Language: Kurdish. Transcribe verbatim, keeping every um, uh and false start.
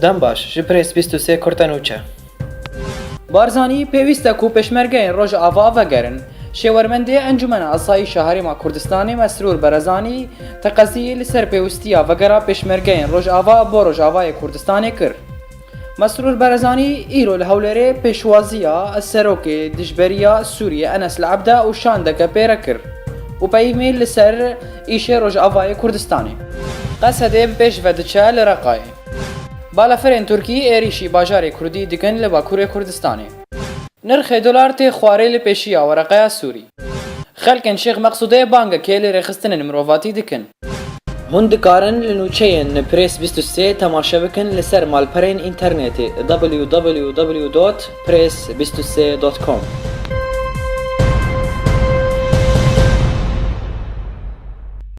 Dem baş, ji Press bîst û sê kurte nûçe. Barzanî pêwîst e ku pêşmergeyên Rojava vegerin. Şêwermendê Encûmena Asayîşa Herêma Kurdistanê Mesrûr Berezanî teqezî li ser pêwîstiya vegera pêşmergeyên Rojava bo Rojavayê Kurdistanê kir. Mesrûr Berezanî îro li Hewlêrê pêşwaziya serokê dijberiya Sûriyê Enes El Ebda û şandeke pê re kir û peyvê li ser îşê Rojavayê Kurdistanê. Qesedê bi pêş ve diçe li Reqayê. Balafirên Tirkî êrîşî bajarê Kurdî dikin li Bakurê Kurdistanê. Nirxê dolar tê xwarê li pêşiya wereqeya Sûrî. Xelkên Şêx Meqsûdê bangekê li rêxistinên mirovatî dikin. Hûn dikarin li nûçeyên Press bîst û sê temaşe bikin li ser malperên înternetê w w w dot press bîst û sê dot com.